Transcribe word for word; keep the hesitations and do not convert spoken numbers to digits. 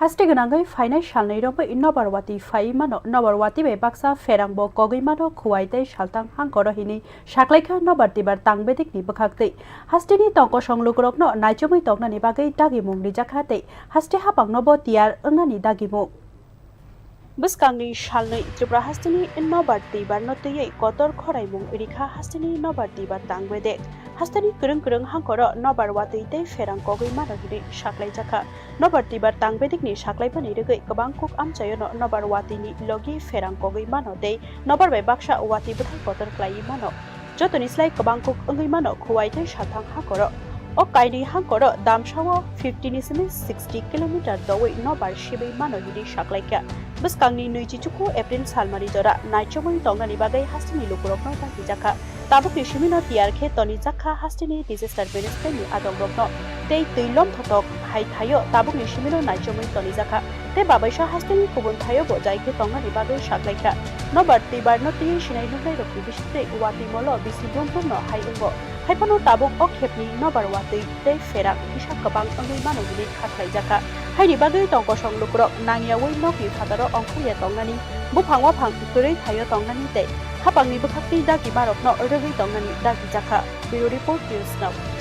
Haste gwnangwi phainai salnwi romwi nobar watwi phaiwi mano, nobar watwi bai baksa pherang bo kogwi mano, khuwai tei salthang hangkoro hinwi saklaikha nobar twibar tangbedekni bwkhaktwi. Hasteni tongkosong lukurokno naichomwi tongnani bagwi dagimung rijakha tei haste hapangno bo tiyar wngnani dagimung. Bwskangni salnwi Tripura hasteni nobar twibarno twiwi kotor khoraimung rikha hasteni nobar twibar tangbedek. Hasteni kwrwng kwrwng hangkoro nobar watwi tei pherang kogwi mano hinwi saklaijakha. Nobar twibar tangbedekni saklaimani rwgwi kwbang kuk amchaiono nobar watwini logi pherang kogwi mano tei nobar bai baksa watwi bwthai kotor khlaiwi mano. Jotoni slai kwbang kuk wngwi mano khuwai tei salthang hangkoro. O kainwi hangkoro damsao fifty ni simi sixty kilometer dowi nobar sibwi mano hinwi saklaikha. Bwskangni nwichi chuku April salmani jora naichomwi tongnani bagwi hasteni lukurokno dagijakha. Tabukni simino tiyar khe tonijakha hasteni disaster management ni adongrokno tei twi lomthotok hai thaio tabukni simino naichomwi tonijakha. Tei babaisa hasteni kubun thaio bo jai khe tongnani bagwi saklaikha. Nobar twibarno twiwi sinai nuknairokni bisingtwi watwi molo bisi brum brumno hai wngo. Haiphano tabuk o khepni nobar watwi tei pherang kisa kwbang wngwi mano hinwi kha khlaijakha. Haini bagwi tongkosong lukurok nangyaui nokni phataro ongkhorya tongnani, buphang waphang kwrwi thaio tongnani tei hapangni bwkhaktwi dagimarokno rwgwi tongnani dagijakha. Bureau Report, News Now.